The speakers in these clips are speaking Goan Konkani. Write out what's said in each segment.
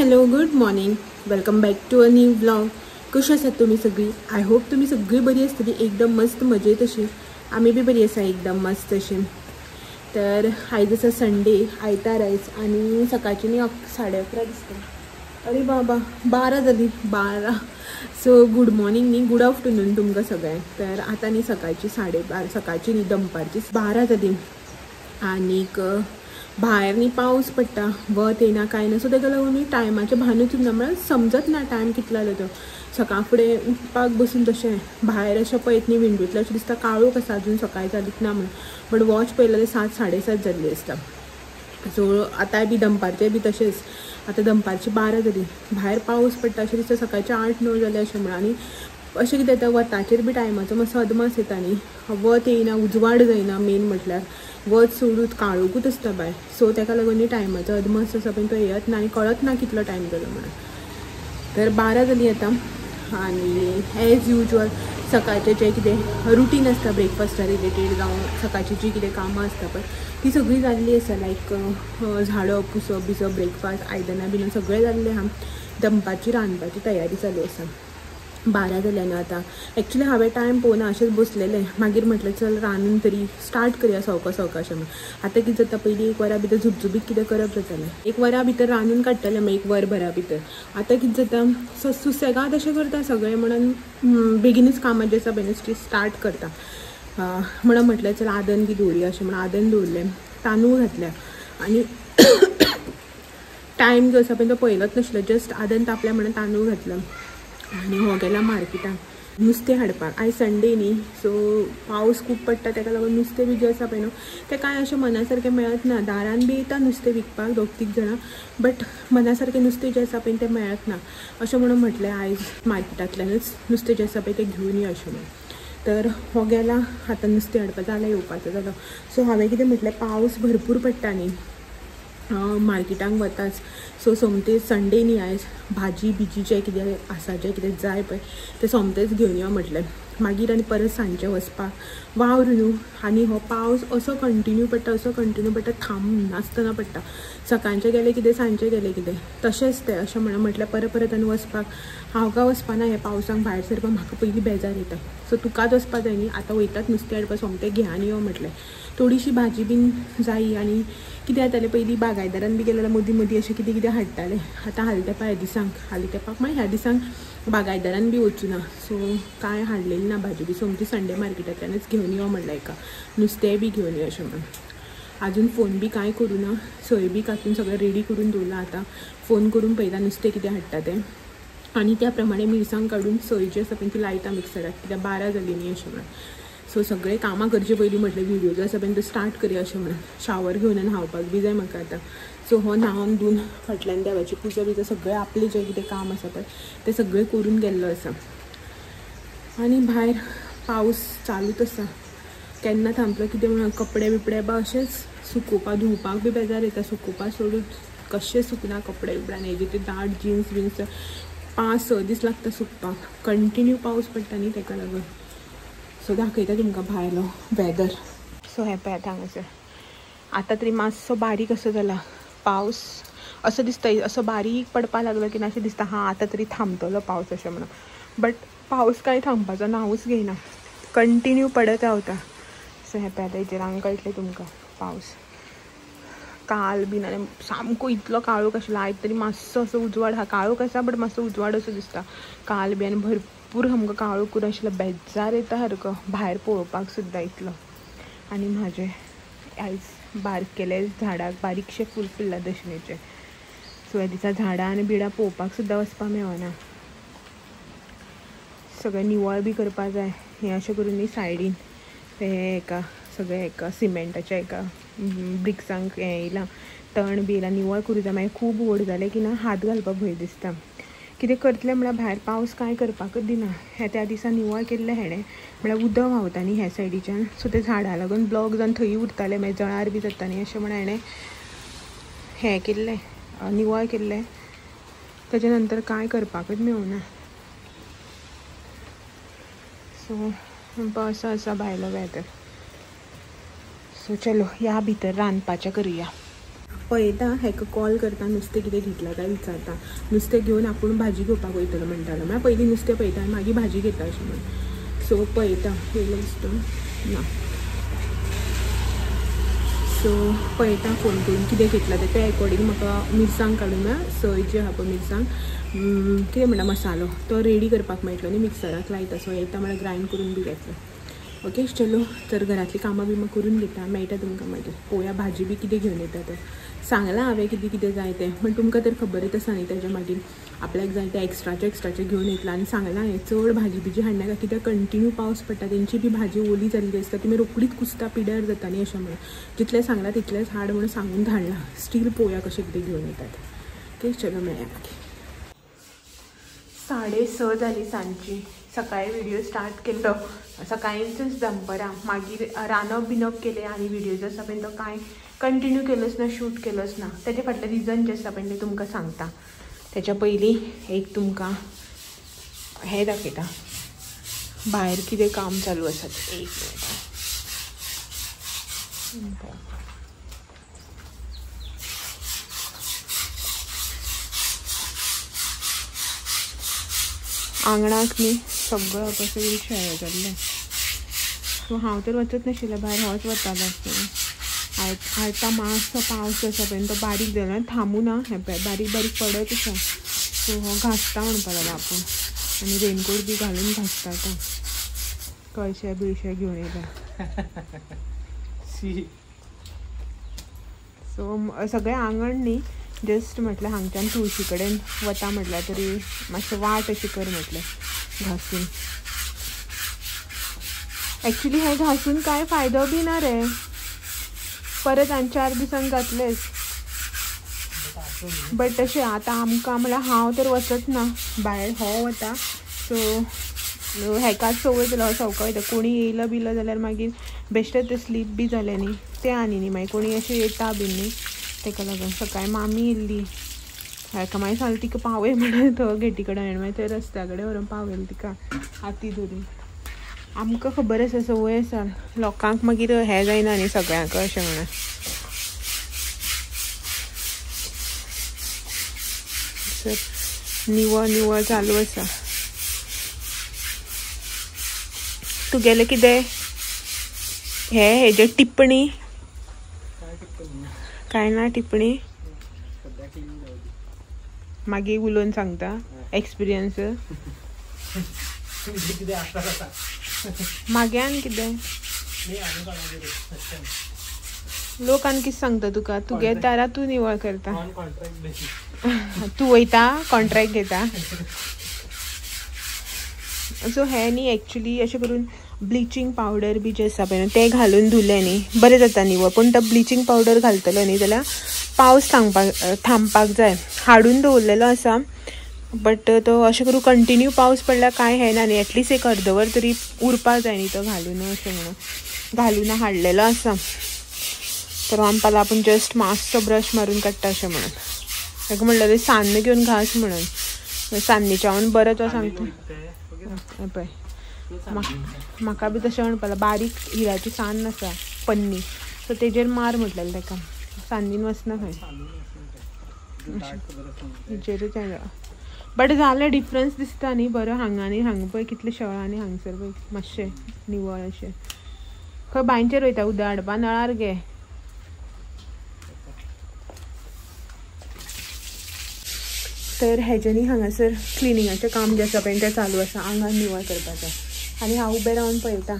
Hello good morning, welcome back to a new vlog. कशी आसात तुमी सगळी? I hope तुमी सगळी बरी आसतली, एकदम मस्त मजेत अशी. आमी बी बरी आसा एकदम मस्त अशी. तर आयज आसा संडे, आयतार आयज आनी सकाळची न्ही 11:30 दिसता. अरे बाबा 12 जाली, 12. सो गुड मॉर्निंग न्ही, गुड आफ्टरनून तुमकां सगळ्यांक. तर आतां न्ही सकाळची 12:30, सकाळची न्ही दनपारची 12 जाली आनीक भायर न्ही पावस पडटा, वत येना कांय ना. सो ताका लागून न्ही टायमाचें भानूच उरना, म्हळ्यार समजत ना टायम कितलो जालो तो. सकाळ फुडें उठपाक बसून तशें भायर अशें पळयत न्ही विंडोंतल्यान अशें दिसता काळोख आसा, अजून सकाळ जालीच ना म्हणून. बट वॉच पळयलें जाल्यार 7 साडे 7 जाल्ली आसता. सो आतांय बी दनपारचें बी तशेंच, आतां दनपारची 12 जाली, भायर पावस पडटा अशें दिसता सकाळचे 8 9 जाले अशें म्हणून. आनी अशें कितें जाता वताचेर बी टायमाचो मातसो अदमास येता न्ही, वत येयना, उजवाड जायना, मेन म्हटल्यार वत सोडूच काळोखूच आसता भायर. सो ताका लागून न्ही टायमाचो अदमास आसा पण तो येत ना आनी कळत ना कितलो टायम जालो म्हणून. तर 12 जाली आतां आनी एज युजल सकाळचें जें कितें रुटीन आसता ब्रेकफास्टा रिलेटेड जावं सकाळची जी कितें कामां आसता पळय ती सगळी जाल्ली आसा. लायक झाडप पुसप बिसप, ब्रेकफास्ट, आयदनां बिनां सगळें जाल्लें आहा. दनपारची रांदपाची तयारी चालू आसा. 12 जाल्या न्हू आतां. एक्चुली हांवें टायम पळोवना, अशेंच बसलेलें. मागीर म्हटलें चल रांदून तरी स्टार्ट करया सवका सवका अशें म्हणून. आतां कितें जाता, पयलीं 1 वरा भितर झुबझुबीत कितें करप जातालें, 1 वरा भितर रांदून काडटालें, मागीर 1 वरभरा भितर. आतां कितें जाता सुसेगाद अशें करता सगळें म्हणून बेगीनूच कामां जें आसा पळय ती स्टार्ट करता. म्हणून म्हटलें चल आदन बी दवरुया अशें म्हणून आदन दवरलें, तांदूळ घातल्या आनी टायम जो आसा पळय तो पळयलोच नाशिल्लो, जस्ट आदन तापल्या म्हणून तांदूळ घातलो. आनी हो गेला मार्केटाक नुस्तें हाडपाक. आयज संडे न्ही, सो पावस खूब पडटा, ताका लागून नुस्तें बी जें आसा पळय न्हू तें कांय अशें मना सारकें मेळत ना. दारान बी येता नुस्तें विकपाक 2 3 जाणां, बट मना सारकें नुस्तें जें आसा पळय तें मेळत ना. अशें म्हणून म्हटलें आयज मार्केटांतल्यानूच नुस्तें जें आसा पळय तें घेवन यो अशें म्हणून. तर हो गेला आतां नुस्तें हाडपाक, जालें येवपाचो जालो. सो हांवें कितें म्हटलें, पावस भरपूर पडटा न्ही मार्केटाक वताच, सो सोमतेच संडे न्ही आयज भाजी बिजी जें कितें आसा जें कितें जाय पळय तें सोमतेच घेवन यो म्हटलें. मागीर आनी परत सांजचें वचपाक वावर न्हू. आनी हो पावस असो कंटिन्यू पडटा, असो कंटिन्यू पडटा, थांबनासतना पडटा. सकाळचें गेलें कितें, सांजचें गेलें कितें, तशेंच तें. अशें म्हणून म्हटलें परत परत आनी वचपाक हांव काय वचपाना, हें पावसाक भायर सरपाक म्हाका पयलीं बेजार येता. सो तुकाच वचपा जाय न्ही, आतां वयतात नुस्तें हाडपाक, सोमतें घे आनी यो म्हटलें. थोडीशी भाजी बीन जायी. आनी कितें जातालें पयलीं बागायदारान बी गेलें जाल्यार मदीं मदीं अशें कितें कितें हाडटालें. आतां हालीं तेंपाक ह्या दिसांक, हालीं तेंपाक म्हळ्यार ह्या दिसांक बागायदारान बी वचूना, सो कांय हाडलेली ना भाजी बी. सोमती संडे मार्केटांतल्यानच घेवन यो म्हणलें एका, नुस्तेंय बी घेवन यो अशें म्हणून. आजून फोन बी कांय करूं ना, सोय बी कातून सगळें रेडी करून दवरलां. आतां फोन करून पळयता नुस्तें कितें हाडटा तें, आनी त्या प्रमाणे मिरसांग काडून सोय जी आसा पळय ती लायता मिक्सराक, कित्याक 12 जाली न्ही अशें म्हणून. सो सगळें कामां करचे पयलीं म्हटलें व्हिडियो जो आसा पळय तो स्टार्ट करया अशें म्हणून. शावर घेवन आनी न्हांवपाक बी जाय म्हाका आतां. सो हो न्हांवन धुवन फाटल्यान देवाची पुजा बिजा सगळें आपलें जें कितें काम आसा पळय तें सगळें करून गेल्लो आसा. आनी भायर पावस चालूच आसा, केन्ना थांबलो कितें म्हणून. कपडे बिपडे बा अशेंच सुकोवपाक, धुवपाक बी बेजार येता, सुकोवपाक सोडून कशें सुकना कपडे बिपडे. आनी हेजे ते दाट जिन्स बिन्स 5 6 दीस लागता सुकपाक, कंटिन्यू पावस पडटा न्ही ताका लागून. सो दाखयता तुमकां भायलो वेदर. सो हें पळयात हांगासर आतां तरी मातसो बारीक असो जाला पावस, असो दिसता असो बारीक पडपाक लागलो की ना अशें दिसता हां आतां तरी थांबतलो पावस अशें म्हणून. बट पावस कांय थांबपाचो नांवूच घेयना, कंटिन्यू पडत रावता. सो हें पळयात हेजेर हांगा कळटलें तुमकां पावस. काल बीन आनी सामको इतलो काळोख आशिल्लो, आयज तरी मातसो असो उजवाड आहा, काळोख आसा बट मातसो उजवाड असो दिसता. काल बी आनी भरपूर सामको काळोख करून आशिल्लो, बेजार येता सारको भायर पळोवपाक सुद्दां इतलो. आनी म्हाजें आयज बारकेले झाडाक बारीकशें फूल फुल्लां दशणेचें. सो ह्या दिसा झाडां आनी बिडां पळोवपाक सुद्दां वचपाक मेळना, सगळें निवळ बी करपाक जाय. हें अशें करून न्ही सायडीन हें एका सगळें एका सिमेंटाच्या एका ब्रिक्सांक हें येयलां, तण बी येयलां, निवळ करूं जाय. मागीर खूब व्हड जालें की ना हात घालपाक भंय दिसता. कितें करतलें म्हळ्यार भायर पावस कांय करपाकच दिना. हें त्या दिसा निवळ केल्लें हेणें, म्हळ्यार उदक व्हांवता न्ही ह्या सायडीच्यान, सो तें झाडां लागून ब्लॉक जावन थंय उरतालें, मागीर जळार बी जाता न्ही अशें म्हणून हेणें हें केल्लें, निवळ केल्लें. ताच्या नंतर कांय करपाकच मेळना. सो असो आसा भायलो वेदर. सो चलो ह्या भितर रांदपाचें करुया. पळयता हेका कॉल करता नुस्तें कितें घेतलां काय विचारता. नुस्तें घेवन आपूण भाजी घेवपाक वयतलो म्हणटालो, म्हळ्यार पयलीं नुस्तें पळयता आनी मागीर भाजी घेता अशें म्हणून. सो पळयता येयलो दिसता ना. सो पळयता फोन करून कितें घेतलां तें, त्या एकॉर्डिंग म्हाका मिरसांग काडून म्हळ्यार सय जी आहा पळय मिरसांग कितें म्हणटा मसालो तो रेडी करपाक मेळटलो न्ही, मिक्सराक लायता. सो येता म्हळ्यार ग्रायंड करून बी घेतलो. ओके चलो तर घरांतलीं कामां बिमां करून घेता, मेळटा तुमकां मागीर. पळोवया भाजी बी कितें घेवन येता तें. सांगलां हांवें कितें कितें जाय तें, पण तुमकां तर खबरच आसा न्ही तेज्या मागीर आपल्याक जाय तें एक्स्ट्राचें एक्स्ट्राचें घेवन येतलां. आनी सांगलां हांवें चड भाजी बिजी हाडनाका कित्याक कंटिन्यू पावस पडटा, तेंची बी भाजी ओली जाल्ली आसता, ती मागीर रोखडीच कुसता, पिड्यार जाता न्ही अशें म्हणून. जितलें सांगलां तितलेंच हाड म्हणून सांगून धाडलां. स्टील पळोवया कशें कितें घेवन येतात. ओके चलो मेळया मागीर. 6:30 जाली सांजची. सकाळी व्हिडिओ स्टार्ट केल्लो सकाळींच दनपरां, मागीर रांदप बिनप केलें आनी व्हिडिओ जो आसा पळय तो कांय कंटिन्यू केलोच ना, शूट केलोच ना. तेजे फाटलें रिजन जें आसा पळय तें तुमकां सांगता. तेच्या पयलीं एक तुमकां हें दाखयता भायर कितें काम चालू आसा तें. एक मिनट. आंगणाक न्ही सगळो कसो शेळ जाल्लें. सो हांव तर वचत नाशिल्लें भायर, होच वतालो आसतलो. आतां मातसो पावस आसा पळय तो बारीक जालो, थांबूना, हें पळय बारीक बारीक पडत आसा. सो हो घांसता म्हणपा लागला आपूण, आनी रेनकोट बी घालून घांसता आतां. कळशे बिळशे घेवन येयला. सो सगळें आंगण न्ही जस्ट म्हटल्यार हांगच्यान तुळशी कडेन वता म्हटल्यार तरी मातशें वाट अशी कर म्हटलें घांसून. एक्चुली हें घांसून कांय फायदो बी ना रे, परत आनी 4 दिसान जातलेच. बट तशें आतां आमकां म्हळ्यार हांव तर वचत ना भायर, हो वता. सो हेकाच संवय जाल्या, हो सवका वयता. कोणी येयलो बिलो जाल्यार मागीर बेश्टें तें स्लीप बी जालें न्ही तें आनी न्ही मागीर कोणी अशें येता बीन न्ही तेका लागून. सकाळी मामी येयल्ली, हेका मागीर सांगलें तिका पावय म्हणून थंय गेटी कडेन, हांवें मागीर थंय रस्त्या कडेन व्हरून पावयलें तिका हाती धरून. आमकां खबर आसा, संवय आसा, लोकांक मागीर हें जायना न्ही सगळ्यांक अशें म्हणून. सर निवळ निवळ चालू आसा. तुगेलें कितें हें हेजें टिप्पणी काय ना? टिप्पणी मागीर उलोवन सांगता एक्सपिरियन्स. मागीर आनी कितें लोक आनी कितें सांगता तुका? तुगे दारां तूं निवळ करता, तूं वयता कॉन्ट्रॅक्ट घेता. सो हें न्ही एक्चुली अशें करून ब्लिचींग पावडर बी जें आसा पळय तें घालून धुलें न्ही बरें जाता निवळ. पूण तो ब्लिचींग पावडर घालतलो न्ही जाल्यार पावस थांबपाक जाय. हाडून दवरलेलो आसा बट तो अशें करून कंटिन्यू पावस पडल्यार कांय हें ना न्ही, एटलिस्ट एक अर्दवर तरी उरपाक जाय न्ही तो घालून अशें म्हणून घालून हाडलेलो आसा. तर म्हणपाक आपूण जस्ट मातसो ब्रश मारून काडटा अशें म्हणून. ताका म्हणलें सान्न घेवन घास म्हणून, सान्नीच्यावन बरें तो सांगता. पळय म्हाका बी तशें म्हणपाक बारीक हिराची सान्न आसा पन्नी, सो तेजेर मार म्हटलेलें ताका, सान्नीन वचना खंय हेजेरूच. बट जालें डिफरन्स दिसता न्ही बरो हांगा न्ही, हांगा पळय कितलें शेळां आनी हांगसर पळय मातशें निवळ अशें. खंय बांयचेर वयता उदक हाडपा नळार गे. तर हेज्यानी हांगासर क्लिनिंगाचें काम जें आसा पळय तें चालू आसा, आंगान निवळ करपाचें. आनी हांव उबें रावन पळयता.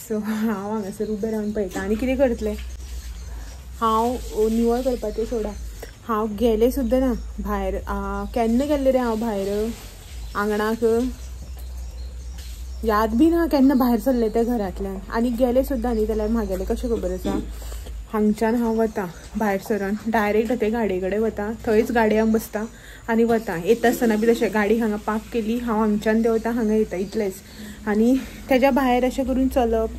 सो हांव हांगासर उबें रावन पळयता आनी कितें करतलें हांव निवळ करपाचें सोडा, हांव गेलें सुद्दां ना भायर. केन्ना गेल्लें रे हांव भायर आंगणाक, याद बी ना केन्ना भायर सरलें तें घरांतल्यान. आनी गेलें सुद्दां न्ही जाल्यार म्हागेलें कशें खबर आसा, हांगच्यान हांव वता भायर सरून डायरेक्ट ते गाडये कडेन वता, थंयच गाडयांक बसता आनी वता. येता आसतना बी तशें गाडी हांगा पार्क केली, हांव हांगच्यान देंवता हांगा येता इतलेंच. आनी तेज्या भायर अशें करून चलप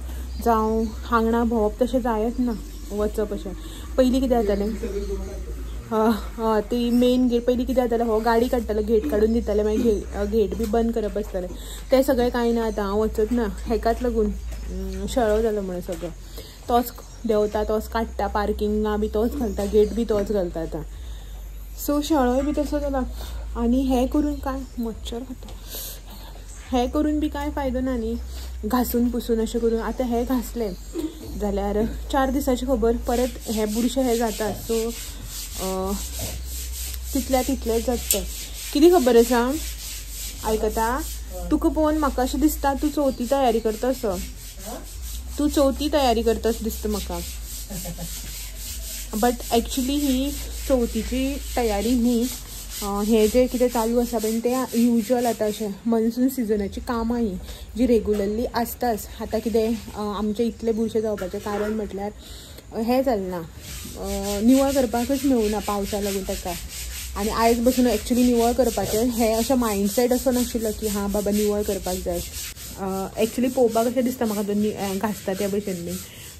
जावं आंगणा भोंवप तशें जायच ना, वचप अशें. पयलीं कितें जातालें, ती मेन गेट पयलीं कितें जातालें, हो गाडी काडटालो गेट काडून दिताले, मागीर गेट बी बंद करप आसतालें. तें सगळें कांय ना आतां, हांव वचत ना हेकाच लागून. शेळो जालो म्हणून सगळो तोच देंवता तोच काडटा पार्किंगा बी तोच घालता गेट बी तोच घालता आतां. सो शेळोय बी तसो जाला आनी हें करून काय मच्छर खाता हें करून बी कांय फायदो ना न्ही घासून पुसून अशें करून. आतां हें घासलें जाल्यार 4 दिसांची खबर परत हें बुरशें हें जाता. सो तितल्या तितलेंच जाता तें. कितें खबर आसा आयकता तुका पळोवन म्हाका अशें दिसता तूं चवथी तयारी करता असो तूं चवथी तयारी करता अशें दिसता म्हाका. बट एक्चुली ही चवथीची तयारी न्ही. हें जें कितें चालू आसा पळय तें युजल आतां अशें मॉन्सून सिजनाची कामां ही जी रेगुलरली आसताच. आतां कितें आमचें इतलें बुरशें जावपाचें कारण म्हटल्यार हें जालें ना निवळ करपाकच मेळूना पावसा लागून ताका. आनी आयज बसून एक्चुली निवळ करपाचें हें अशें मायंडसेट असो नाशिल्लो की हां बाबा निवळ करपाक जाय. एक्चुली पळोवपाक अशें दिसता म्हाका तो घासता त्या भशेन बीन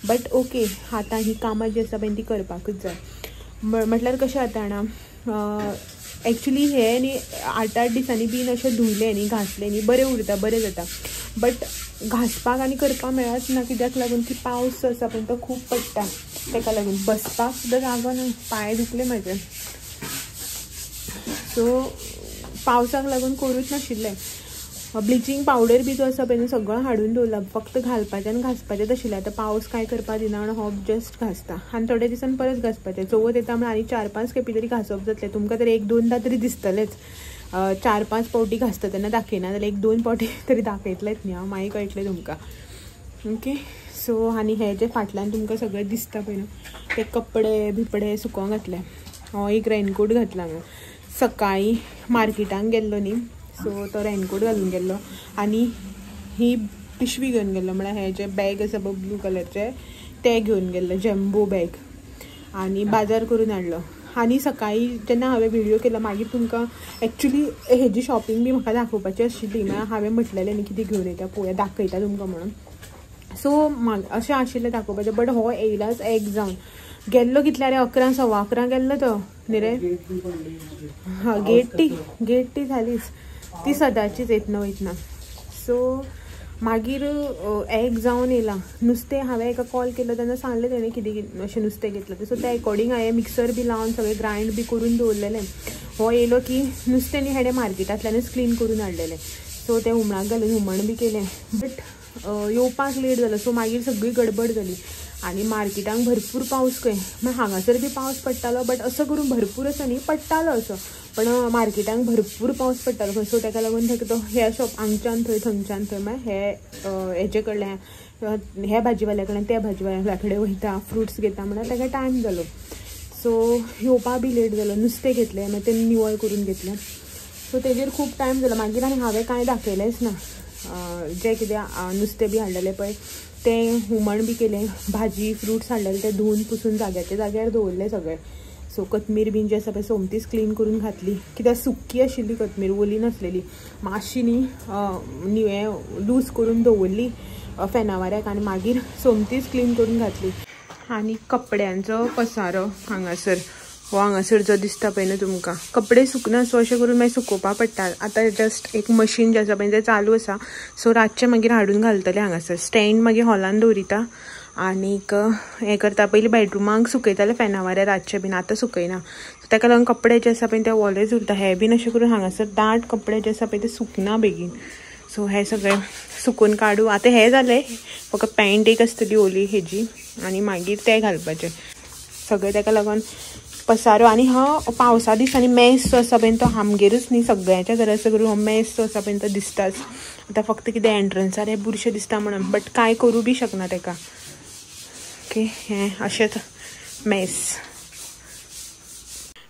बट ओके आतां ही कामां जी आसा पळय ती करपाकूच जाय. म्हटल्यार कशें जाता जाणा एक्चुली हे न्ही 8-8 दिसांनी बीन अशें धुयलें न्ही घासलें न्ही बरें उरता बरें जाता. बट घासपाक आनी करपाक मेळच ना कित्याक लागून की पावस आसा पण तो खूब पडटा ताका लागून बसपाक सुद्दां जागो ना पांय दुखले म्हाजे. सो पावसाक लागून करूच नाशिल्लें. ब्लिचींग पावडर बी जो आसा पळय न्हू सगळो हाडून दवरला फक्त घालपाचें आनी घासपाचेंच आशिल्लें. आतां पावस कांय करपाक दिना म्हणून हो जस्ट घासता आनी थोड्या दिसान परत घासपाचें. चवथ येता म्हणून आनी 4-5 खेपी तरी घासप जातलें तुमकां तरी 1-2दा तरी दिसतलेंच. 4-5 पावटी घासता तेन्ना दाखयना जाल्यार 1-2 पावटी तरी दाखयतलेंच न्ही हांव मागीर कळटलें तुमकां. ओके सो आनी हे जे फाटल्यान तुमकां सगळें दिसता पळय न्हू ते कपडे बिपडे सुकोवंक घातले. हो एक रेनकोट घातला हांवें सकाळीं मार्केटान गेल्लो न्ही सो तो रेनकोट घालून गेल्लो आनी ही पिशवी घेवन गेल्लो म्हळ्यार हे जे बॅग आसा पळय ब्लू कलरचें तें घेवन गेल्लो जम्बो बॅग आनी बाजार करून हाडलो. आनी सकाळीं जेन्ना हांवें व्हिडियो केलो मागीर तुमकां एक्चुली हेजी शॉपिंग बी म्हाका दाखोवपाची आशिल्ली म्हळ्यार हांवें म्हटलेलें न्ही कितें घेवन येता पळोवया दाखयता तुमकां म्हणून. सो अशें आशिल्लें दाखोवपाचें बट हो येयलाच एक जावन गेल्लो कितल्या रे 11, 11:15 गेल्लो तो न्ही रे. हां गेट ती जालीच ती सदांचीच येतना वयतना. सो मागीर एक जावन येयला नुस्तें हांवें एका कॉल केलो तेन्ना सांगलें तेणें कितें अशें नुस्तें घेतलें. सो त्या एकॉर्डिंग हांवें मिक्सर बी लावन सगळें ग्रायंड बी करून दवरलेलें. हो येयलो की नुस्तें न्ही हेणें मार्केटांतल्यानूच क्लीन करून हाडलेलें. सो तें हुमणाक घालून हुमण बी केलें बट येवपाक लेट जालो. सो मागीर सगळी गडबड जाली आनी मार्केटांक भरपूर पावस खंय मागीर हांगासर बी पावस पडटालो बट असो करून भरपूर असो न्ही पडटालो असो पण मार्केटांक भरपूर पावस पडटालो खंय. सो ताका लागून तो ह्या शॉप हांगच्यान थंय थंयच्यान थंय मागीर हे हेजे कडल्यान ह्या भाजीवाल्या कडल्यान त्या भाजीवाल्या कडेन वयता फ्रुट्स घेता म्हणल्यार ताका टायम जालो. सो येवपा बी लेट जालो. नुस्तें घेतलें मागीर तें निवळ करून घेतलें. सो तेजेर खूब टायम जालो. मागीर आनी हांवें कांय दाखयलेंच ना जें कितें नुस्तें बी हाडलेलें पळय तें हुमण बी केलें भाजी फ्रुट्स हाडलेले ते धुवन पुसून जाग्याच्या जाग्यार दवरले सगळे. सो कोथमीर बीन जी आसा पळय सोमतीच क्लीन करून घातली कित्याक सुकी आशिल्ली कोथमीर ओली नासलेली मातशी न्ही हें लूज करून दवरली फेना वाऱ्याक आनी मागीर सोमतीच क्लीन करून घातली. आनी कपड्यांचो पसारो हांगासर हो हांगासर जो दिसता पळय न्हू तुमकां कपडे सुकना सो अशें करून मागीर सुकोवपाक पडटा. आतां जस्ट एक मशीन जें आसा पळय तें चालू आसा सो रातचें मागीर हाडून घालतलें हांगासर स्टँड मागीर हॉलान दवरिता आनीक हें करता. पयलीं बेडरुमाक सुकयतालें फेना वाऱ्यार रातचें बीन आतां सुकयना सो ताका लागून कपडे जे आसा पळय ते ओलेच उरता. हे बीन अशें करून हांगासर दाट कपडे जे आसा पळय ते सुकना बेगीन. सो हे सगळे सुकून काडू. आतां हें जालें फक्त पॅन्ट एक आसतली ओली हेजी आनी मागीर ते घालपाचें सगळें. ताका लागून पसारो आनी हो पावसा दिसांनी मेस जो आसा पळय तो आमगेरूच न्ही सगळ्यांच्या घरा करून हो मेस जो आसा पळय तो दिसताच. आतां फक्त कितें एंट्रन्सार हें बुरशें दिसता म्हणून बट कांय करूं बी शकना ताका. ओके हें अशेंच मेस.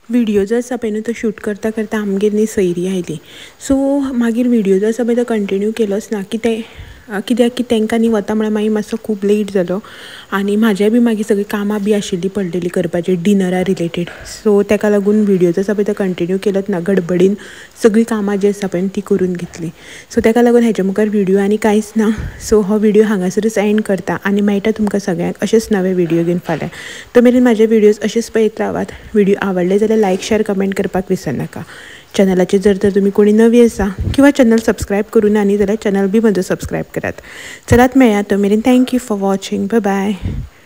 व्हिडियो जो आसा पळय न्हू तो शूट करता करता आमगेर न्ही सयरी आयली. सो मागीर व्हिडियो जो आसा पळय तो कंटिन्यू केलोच ना कितें कित्याक की तांकां न्ही वता म्हळ्यार मागीर मातसो खूब लेट जालो आनी म्हाजें बी मागीर सगळीं कामां बी आशिल्लीं पडलेलीं करपाची डिनरा रिलेटेड. सो ताका लागून व्हिडियो जो आसा पळय तो कंटिन्यू केलोच ना गडबडीन सगळीं कामां जी आसा पळय ती करून घेतली. सो ताका लागून हेच्या मुखार व्हिडियो आनी कांयच ना. सो हो व्हिडियो हांगासरूच एंड करता आनी मेळटा तुमकां सगळ्यांक अशेंच नवे व्हिडियो घेवन फाल्यां. तो मेरेन म्हाजे व्हिडियोज अशेंच पळयत रावात. व्हिडियो आवडले जाल्यार लायक शेअर कमेंट करपाक विसरनाका. चॅनलाचेर जर तर तुमी कोणी नवी आसा किंवा चॅनल सबस्क्रायब करूं ना न्ही जाल्यार चॅनल बी म्हजो सबस्क्रायब करात. चलात मेळया तो मेरेन. Thank you for watching. Bye bye.